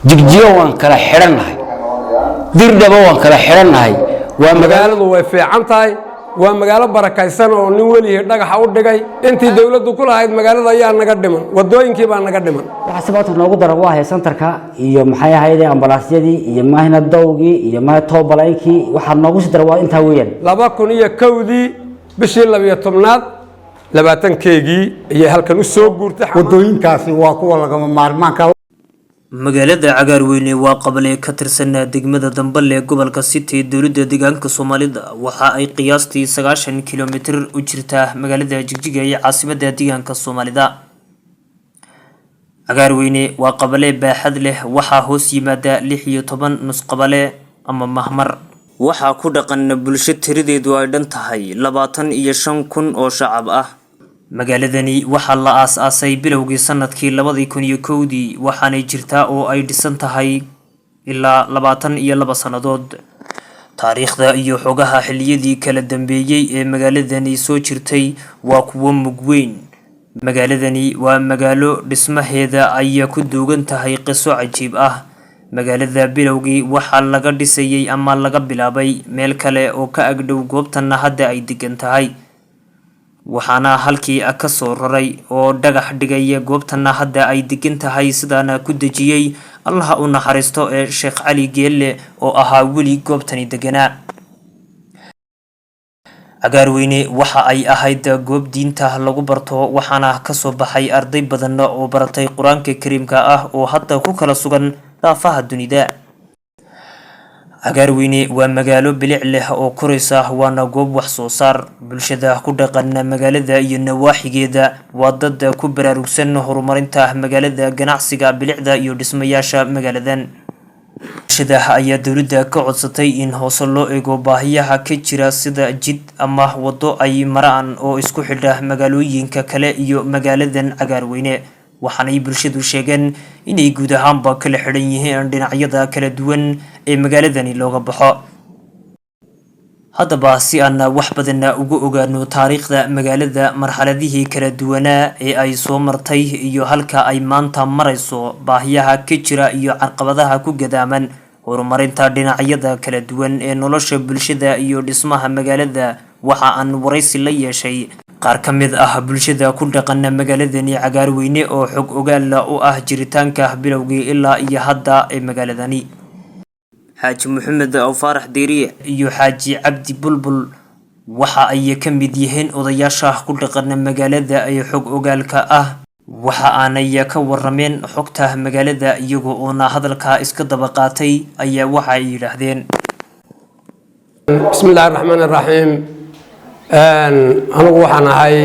Jigjigo waan kala xidhannahay, Dirdhaba waan kala xidhannahay. Waa magaaladu way fiican tahay, waa magaalo barakaysan oo nin weligii dhagaxa u dhigay. Intii dowladdu ku lahayd magaalada ayaa naga dhiman, wadooyinkii baa naga dhiman. Waxaa sababta noogu daran waa centerka iyo maxay ahayde ambalaasyadii iyo maahina dawgii iyo maaha toobalaykii. Waxaa noogu sii daran waa intaa weeyaan. 2001-dii bishii 12aad 20-keygii ayay halkan u soo guurtay. Wadooyinkaasi waa kuwa lagama maarmaanka. Magaalada Cagaarweyne waa qabale ka tirsan degmada Dambale ee gobolka City, dowladda deegaanka Soomaalida. Waxa ay qiyaastii 90 kilomitir u jirtaa magaalada Jigjiga ee caasimadda deegaanka Soomaalida. Cagaarweyne waa qabale baaxad leh, waxaa hoos yimaada 16 nusqabale ama mahmar. Waxaa ku dhaqan bulsho tiradeedu ay dhan tahay 25,000 oo shacab ah. Magaaladani waxaa la aas-aasay bilowgii sanadkii 2001-dii, waxaanay jirtaa oo ay dhisan tahay ilaa 22 sannadood. Taariikhda iyo xogaha xilliyadii kala dambeeyey ee magaaladani soo jirtay waa kuwo mug weyn. Magaaladani waa magaalo dhismaheeda ay ku duugan tahay qiso cajiib ah. Magaalada bilowgii waxaa laga dhisayay ama laga bilaabay meel kale oo ka agdhow goobtana hadda ay degan tahay, waxaana halkii ka soo raray oo dhagax dhigay goobtana hadda ay degan tahay, sidaana ku dejiyey Allaha u naxariisto ee Sheekh Cali Geelle oo ahaa weli goobtani deganaa. Cagaarweyne waxa ay ahayd goob diinta lagu barto, waxaana kasoo baxay arday badan oo baratay Qur-aanka Kariimka ah oo hadda ku kala sugan daafaha dunida. Cagaarweyne waa magaalo bilic leh oo koraysa, waana goob wax soo saar. Bulshada ku dhaqan magaalada iyo nawaaxigeeda waa dad ku baraarugsan horumarinta magaalada, ganacsiga, bilicda iyo dhismayaasha magaaladan. Bulshada ayaa dowladda ka codsatay in hoose loo eego baahiyaha ka jira, sida jid ama waddo ay maraan oo isku xidha magaalooyinka kale iyo magaaladan Cagaarweyne. Waxaanay bulshadu sheegeen inay guud ahaanba kala xidhan yihiin dhinacyada kala duwan ee magaaladani looga baxo. Haddaba, si aan wax badan uga ogaano taariikhda magaalada, marxaladihii kala duwanaa ee ay soo martay iyo halka ay maanta marayso, baahiyaha ka jira iyo caqabadaha ku gadaaman horumarinta dhinacyada kala duwan ee nolosha bulshada iyo dhismaha magaalada, waxa aan waraysi la yeeshay qaar ka mid ah bulshada ku dhaqan magaaladani Cagaarweyne oo xog ogaal u ah jiritaanka bilowgii ilaa iyo hadda ee magaaladani. Xaaji Maxamed Aw Faarax Deeriye iyo Xaaji Cabdi Bulbul waxa ay ka mid yihiin odayaasha ku dhaqan magaalada ee xog ogaalka ah. Waxa aanay ka warameen xogta magaalada. Iyaga oona hadalka iska daba qaatay ayaa waxa ay yidhaahdeen: Bismi illaahi raxmaan iraxiim. Anigu waxaan ahay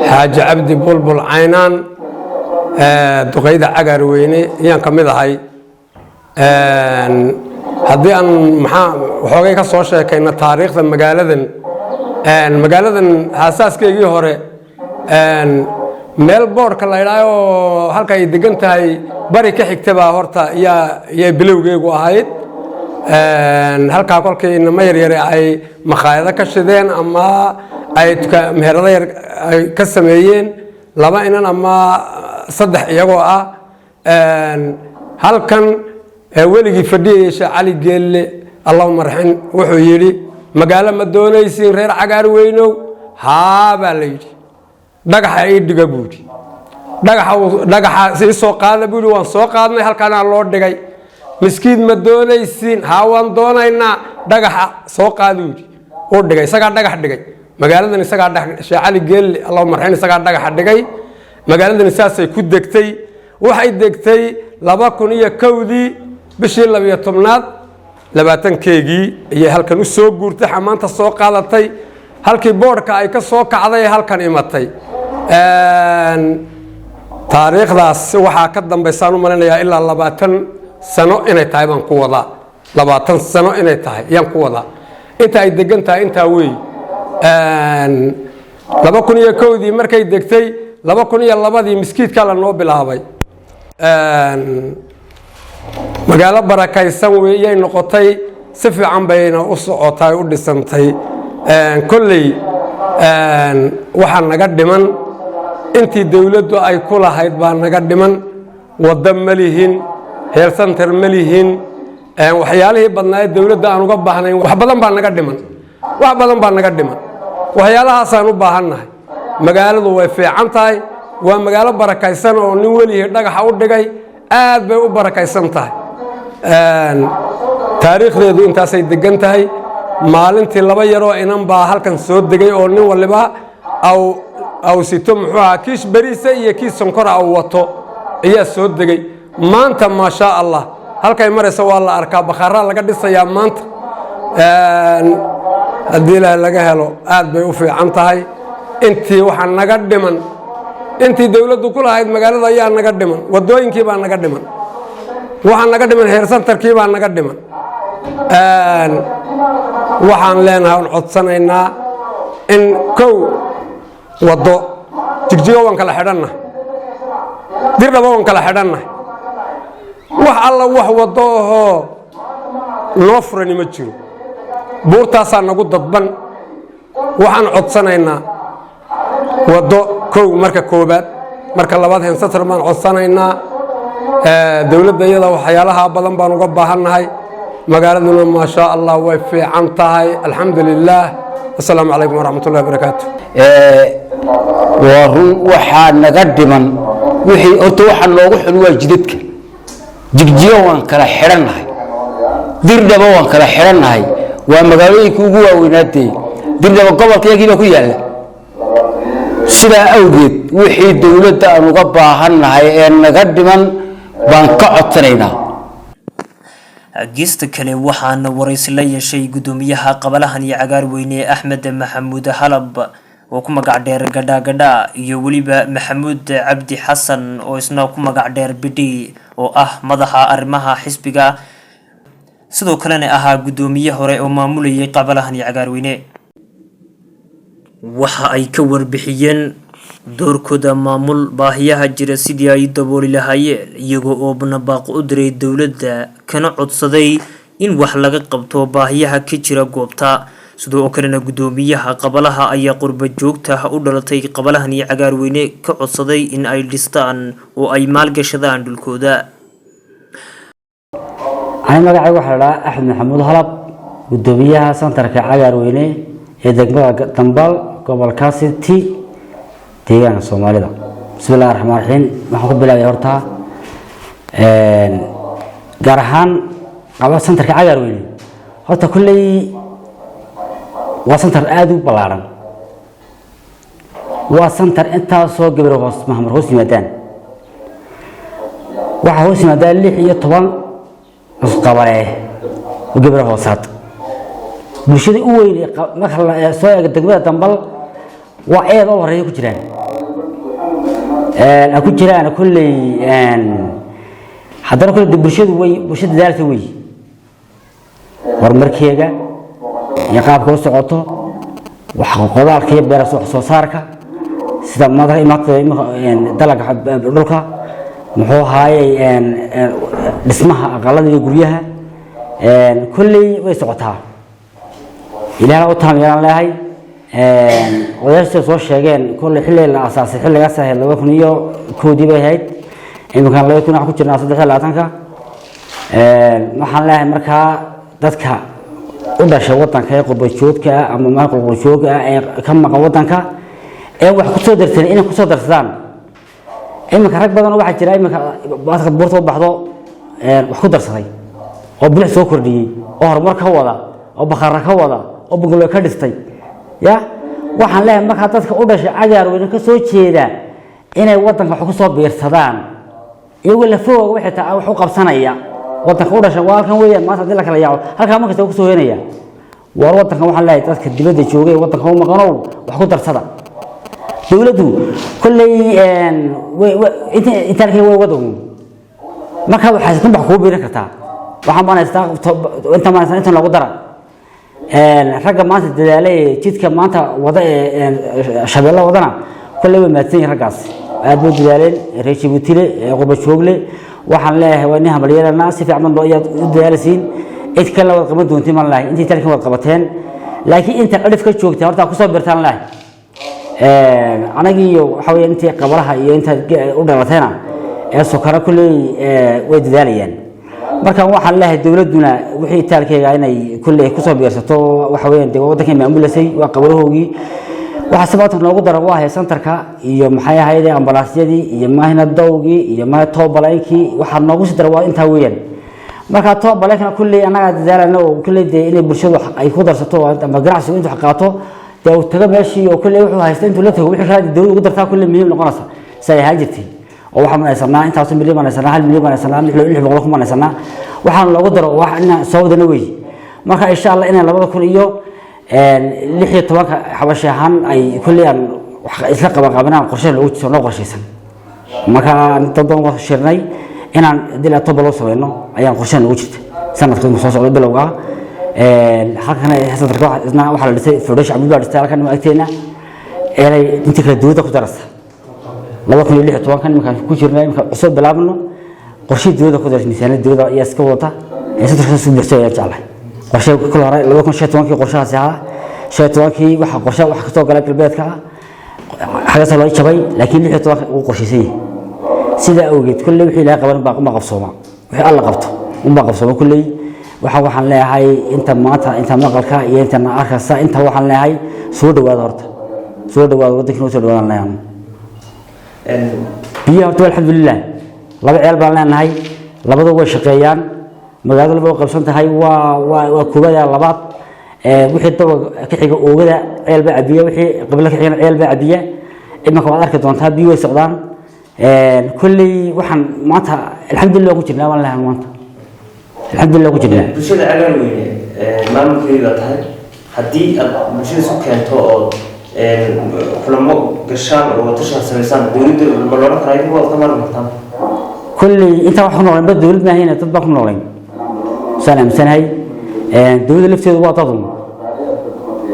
Xaaji Cabdi Bulbul Caynaan, duqeyda Cagaarweyne ayaan ka mid ahay. Haddii aan maxaa waxoogay ka soo sheekayna taariikhda magaaladan, aasaaskeygii hore meel boodhka la idhaayo halka ay degan tahay bari ka xigta baa horta yaa bilowgeegu ahayd. Halkaa kolkii inamo yaryare ay makhaayado ka shideen ama ay meherado yar ay ka sameeyeen, laba inan ama saddex iyagoo ah, halkan weligii fadhiyayay Sheekh Cali Geelle, Allahuma raxin, wuxuu yidhi: "Magaalo ma doonaysiin, reer Cagaar Weynow?" "Haa," baa la yidhi. "Dhagaxa ii dhiga," buu yidhi. "Dhagaxa ii soo qaada," buu yidhi. Waan soo qaadnay, halkaanaa loo dhigay. "Miskiid ma doonaysiin?" "Haa, waan doonaynaa." "Dhagaxa soo qaaduu," yidhi. Uu dhigay, isagaa dhagax dhigay magaaladan, isagaa Sheekh Cali Geelle, Allahuma raxin, isagaa dhagaxa dhigay magaaladan. Saasay ku degtay. Waxay degtay 2001-dii bishii 12aad 20-keygii ayay halkan u soo guurtay, xamaanta soo qaadatay. Halkii boodhka ay ka soo kacday halkan imatay. Taariikhdaas waxaa ka dambaysaan u malinayaa ilaa 20 sano inay tahay baan ku wadaa, 20 sano inay tahay ayaan ku wadaa inta ay degan tahay. Intaa weey. 2001-dii markay degtay, 2002-dii miskiidkaa la noo bilaabay. Magaalo barakaysan weeyay noqotay, si fiican bayna u socotay, u dhisantay. Kolley waxaa naga dhiman intii dowladdu ay ku lahayd baa naga dhiman. Waddo ma lihin. Health center ma lihin. Waxyaalihii badnaa ee dowladda aan uga baahnayn, wax badan baa naga dhiman, wax badan baa naga dhiman. Waxyaalahaasaan u baahannahay. Magaaladu way fiican tahay, waa magaalo barakaysan oo nin welihii dhagaxa u dhigay, aad bay u barakaysan tahay. Taariikhdeedu intaasay degan tahay. Maalintii laba yaroo inan baa halkan soo degay oo nin waliba aw sito, muxuu ahaa, kiish bariisa iyo kiish sonkora aw wato ayaa soo degay. Maanta, maashaa Allah, halkay maraysa waa la arkaa. Bakharaa laga dhisayaa maanta haddii Ilaahay laga helo. Aad bay u fiican tahay. Intii waxaa naga dhiman, intii dowladdu ku lahayd magaalada ayaa naga dhiman. Wadooyinkii baa naga dhiman, waxaa naga dhiman health centerkii baa naga dhiman. Waxaan leenahay oon codsanaynaa in kow waddo. Jigjigo waan kala xidhannahay, Dirdhaba waan kala xidhannahay. Wax alla wax waddo ahoo noo furani ma jiro, buurtaasaa nagu dadban. Waxaan codsanaynaa waddo kow marka koobaad, marka labaad health center baan codsanaynaa. Dowladda iyada waxyaalaha badan baan uga baahannahay. Magaaladuna, maashaa Allah, way fiican tahay, alxamdu lilaah. Assalaamu calaykum waraxmat ullahi wabarakaatu. Waa run, waxaa naga dhiman wixii horta waxaa noogu xun waa jidadka. Jigjigo waan kala xidhannahay, Dirdhaba waan kala xidhannahay. Waa magaalooyinka ugu waaweynaadee Dirdhaba gobolka iyagii baa ku yaalla. Sidaa awgeed wixii dowladda aan uga baahannahay ee naga dhiman baan ka codsanaynaa. Geesta kale, waxaana waraysi la yeeshay gudoomiyaha qabalahan iyo Cagaarweyne, Axmed Maxamuud Halab oo ku magac dheer Gadha Gadha, iyo weliba Maxamuud Cabdi Xasan oo isna ku magac dheer Bidhi, oo ah madaxa arrimaha xisbiga, sidoo kalena ahaa gudoomiye hore oo maamulayay qabalahan iyo Cagaarweyne. Waxa ay ka warbixiyeen doorkooda maamul, baahiyaha jira sidii ay dabooli lahaayeen, iyagoo oo nabaaq u diray dowladda kana codsaday in wax laga qabto baahiyaha ka jira goobta. Sidoo kalena gudoomiyaha qabalaha ayaa qurba joogta u dhalatay qabalahan iyo Cagaarweyne ka codsaday in ay dhistaan oo ay maalgashadaan dhulkooda. Ani magacayga waxaa la dhahaa Axmed Maxamuud Halab, gudoomiyaha centerka Cagaarweyne ee degmada Dambal, gobolka City, deegaanka Soomaalida. Bismi illahi raxmaan raxiim. Waxaan ku bilaabay horta gaar ahaan qaba centerka Cagaarweyne. Horta kolley waa center aada u ballaaran, waa center intaasoo gabar hoos mahmar hoos yimaadaan. Waxaa hoos yimaadaan 16 nusqabale oo gabar hoosaad. Bulshada u weyn marka la soo eego degmada Dambal waa eed oo horeeya ku jiraan, ay ku jiraan kolley. Haddana kolley bulshadu way bulshada dadaalka wey horumarkeega iyo qaabka u socoto wax qodaalka iyo beera wax soo saarka, sida dalaga dhulka, muxuu ahaayey, dhismaha aqalada iyo guryaha, kolley way socotaa. Ilaahna u taam yeelan leeyahay. Odayaasha soo sheegeen kolley xilli la asaasay xilligaas ahayd 2001-dii bay ahayd. Iminkan 2000 waxaan ku jirnaa 23-ka. Waxaan leeyahay markaa dadka u dhashay wadanka ee qurbajoogka ah ama ma qurbajoogka ah ee ka maqan wadanka ee wax kusoo darsadeen inay kusoo darsadaan. Iminka rag badan oo waxaa jira iminka baadka buurta u baxdo wax ku darsaday oo bilix soo kordhiyey oo horumar ka wada oo bakhaara ka wada oo bungalow ka dhistay. Ya, waxaan leeyahay markaa dadka u dhashay Cagaarweyne ka soo jeeda inay wadanka wax ku soo biirsadaan, iyagoo lafahooga waxay tahay wax u qabsanaya. Wadanka u dhashay waa halkan weeyaan. Maanta haddii la kala yaaco, halkaa markasta ku soo heenaya. War wadankan waxaan leeyahay dadka dibadda joogay, wadanka u maqanow, wax ku darsada. Dowladdu kolley inta way wadagu marka waxay tan wax kugu biirin kartaa. Waxaan baan haystaa inta, baan haystaa inta loogu dara. Ragga maanta dadaalay jidka maanta wada ee Shabeelle wadana kolley way mahadsan yihiin. Raggaas aad bay dadaaleen, reer Jabuutile ee qurba joogle. Waxaan leeyahay waa nin hambalyeelana, si fiican baan ayaad u dadaalasiin. Cid kale waad qaban doontiin baan leeyahay. Intii talkan waad qabateen, laakiin inta cidhif ka joogtay horta kusoo birtaan leeyahay. Anagii iyo waxa weeye intii qabalaha iyo inta u dhalatayna ee sokara kolley way dadaalayaan. Markan waxaan leeyahay dowladduna wixii taalkeega inay kulley kusoo biirsato. Waxa weeyaan dee waddankay maamulasay, waa qabalahoogii. Waxaa sababta noogu daran waa santarka iyo maxay ahayd ambalaasyadii iyo maahina dawgii iyo maaha toobaleynkii. Waxaa noogu sii daran waa intaa weeyaan. Marka toobaleynkana kulley annagaa dadaalana oo kulley dee inay bulshadu ay ku darsato ama ganacsigu intuu wax qaato dee uu tago meeshii oo kulley wuxuu haysta intuu la tago, wixii kale dowladda ugu dartaa kulley muhiim noqonaysa si ay ahaan jirtay. Oo waxaan haysanaa intaasoo milyan baan haysanaa, 1 milyan baan haysanaa, 600 kun baan haysanaa, waxaan loogu daro wax inaan soo wadana weeye. Marka insha Allah inaan 2016-ka xabashi ahaan ay kulley aan isla qaban qabanaan qorshe loogu jiro noo qorshaysan. Marka dad badan waa shirnay inaan dil toba loo sameyno ayaan qorshe noogu jirta sanadka inuu soo socdo bilowga ah. Halkan sanadka isna waxaa la dhisay foundation Cabdi baa dhistay halkan agteena inay inta kale dowladda ku darasa. 2016-kan iminkaan ku jirnaa, iminka cusub bilaabno qorshihii dowladda ku darasa, miisaaniyadda dowladda ayaa iska wadata ee sanadka soo buuxsay ayaan jeclahay. Qorshe kul hore 2015-kii qorshahaasi ahaa, 15-kii waxa qorshe wax kasoo galay galbeedka ah xaggaas loo jabay, laakiin 16-ka uu qorshaysan yahay. Sidaa awgeed kulley wixii Ilaahay qaban baa uma qabsooma, wixii Alla qabto unbaa qabsooma. Kulley waxaan leeyahay inta maanta inta maqalka iyo inta na arkaysa inta waxaan leeyahay soo dhawaada, horta soo dhawaada, waddankiina soo dhawaadaan leeyahay. Biyaha horta alxamdulilah laba ceel baan leenahay, labadu way shaqeeyaan, magaalada laba way qabsan tahay, waa koowaad labaad. Wixii daba ka xiga oogada ceel baa cabiya, wixii qabla ka xigana ceel baa cabiya. Imanka waad arki doontaa biyo way socdaan. Kulley waxaan maanta alxamdulilah ku jirnaa waan leeyahay, maanta alxamdulilah ku jirnaa. Bulshada Cagaar Weyne maamulkeeda tahay, haddii aad bulshada isu keento oo kulamo gashaan oo tashan samaysaan, dowladda ma loolan karaa idinku waad ka maarmi kartaan? Kulley intaa wax ku noolayn ba dowlad maahayna, dad baan ku noolayn saan aaminsanahay. Dowladda lafteedu waa dadun,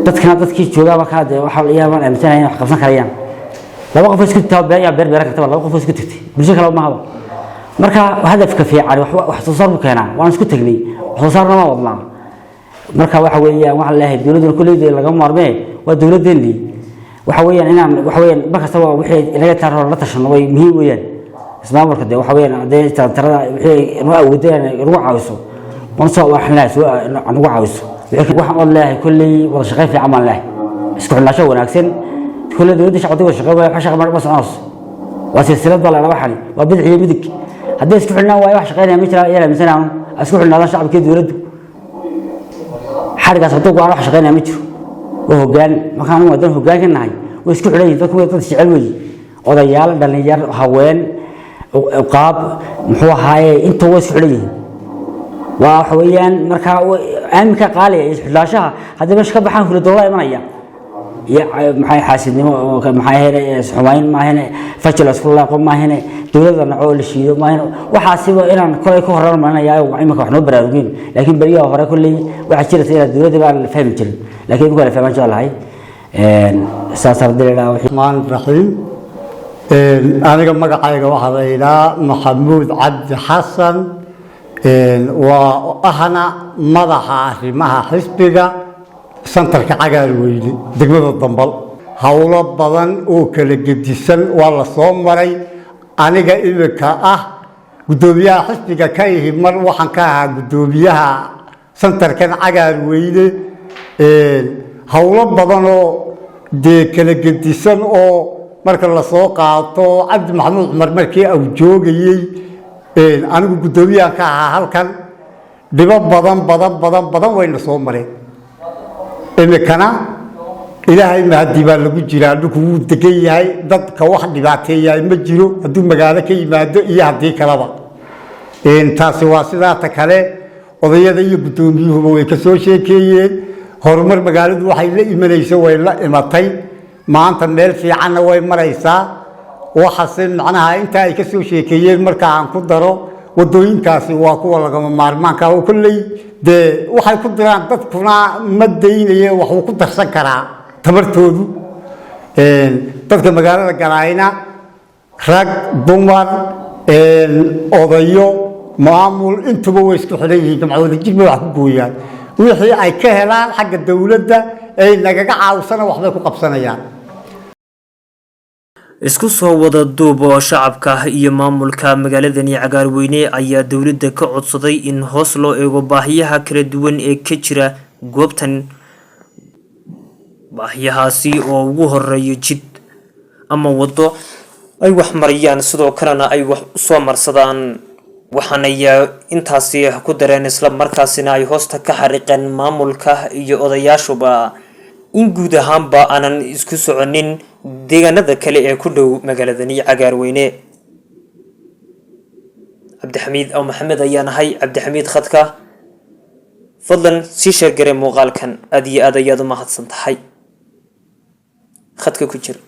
dadkana dadkii joogaaba kaa dee waxa iyaa baan aaminsanahay inay wax qabsan karayaan. Laba qof oo isku taa been yaa beer beeran kartaba, laba qof oo isku tagtay bulsho kale mahaba. Marka hadafka fiican wax soo saar buu keenaa. Waan isku tagnay, wax soo saarna waa wadnaa. Marka waxa weeyaan waxaan leeyahay dowladduna kulley lagama maarmee, waa dowladdeenii. Waxa weeyaan inaan waxa weeyaan mar kastaba wixii inaga taaro la tashano way muhiim weeyaan. Ismaamulka dee waxa weeyaan haddee tarada wixii noo awoodeen nagu caawiso, waan soo waxaan leeyahay soo nagu caawiso. Waxaan od leeyahay kulley wada shaqayn fiican baan leeyahay, isku xidhnaansho wanaagsan. Kulley dowladda shacabka wada shaqayn waayo wax shaqa ma soconayso. Waa silsilad baa la waxani, waa bidix iyo midig. Haddii isku xidhnaan waayo wax shaqaynaya ma jiraan. Ayaan aaminsanaanu isku xidhnaadaan shacabkii dowladdu, xarigaas hadduu go-aan wax shaqaynaya ma jiro. Waa hoggaan. Markaan anigu haddaan hoggaan ka nahay way isku xidhan yihiin dadku, way dad jecel weeye, odayaal, dhalinyar, haween, qaab muxuu ahaaye, inta way isku xidhan yihiin. Waa waxa weeyaan marka aaminka qaaliya iyo xidhlaashaha haddii meesha ka baxaan hula imanaya iyo maxay xaasidnimo, maxay ahayd xumayn maahane, fajil isku laaqo maahane, dowladda naco la shiido maahane. Waxaasiba inaan kolay ka horaan marinaya iminka wax noo baraarugin, laakiin beryaha hore kolley waxaa jiraysa inaad dowladda baan la fahmi jirin, laakiin imika waa la fahmaan jeclahay. Saas ardayda. Raxmaan raxiim. Aniga magacayga waxaa la yidhaha Maxamuud Cabdi Xasan, waa ahna madaxa arrimaha xisbiga santarka Cagaarweyne degmada Dambal. Howlo badan oo kala gedisan waa la soo maray. Aniga iminka ah guddoomiyaha xisbiga ka ihi, mar waxaan ka ahaa guddoomiyaha santarkan Cagaarweyne. Howlo badan oo dee kala gedisan oo marka lasoo qaato Cabdi Maxamuud Cumar markii uu joogayey, anigu guddoomiyahan ka ahaa halkan, dhibo badan badan badan badan wayna soo mareen. Imikana Ilaahay mahadii baa lagu jiraa, dhulku wuu degan yahay, dadka wax dhibaateeyahay ma jiro hadduu magaalo ka yimaado iyo haddii kaleba. Taasi waa sidaata. Kale odayada iyo guddoomiyuhuba way ka soo sheekeeyeen horumar magaaladu waxay la imanayso, way la imatay, maanta meel fiicanna way maraysaa. Waxase macnaha inta ay ka soo sheekeeyeen marka aan ku daro, wadooyinkaasi waa kuwa lagama maarmaanka oo kolley dee waxay ku diraan dadkuna ma daynaye, waxuu ku darsan karaa tabartoodu. Dadka magaalada galaayna rag, dumar, odayo, maamul, intuba way isku xidhan yihiin, gamcooda jir bay wax ku gooyaan. Wixii ay ka helaan xagga dowladda ay nagaga caawisana waxbay ku qabsanayaan. Isku soo wada duub oo shacabka iyo maamulka magaaladani Cagaarweyne ayaa dowladda ka codsaday in hoos loo eego baahiyaha kala duwan ee ka jira goobtan, baahiyahaasi oo ugu horeeyo jid ama waddo ay wax mariyaan, sidoo kalena ay wax usoo marsadaan. Waxaanay intaasi ku dareen, isla markaasina ay hoosta ka xariiqeen maamulka iyo odayaashuba in guud ahaanba aanan isku soconin deegaanada kale ee ku dhow magaaladani Cagaarweyne. Cabdixamiid Aw Maxamed ayaan ahay, Cabdixamiid Khadka. Fadlan sii share garee muuqaalkan. Aad iyo aad ayaad u mahadsan tahay. Khadka ku jir.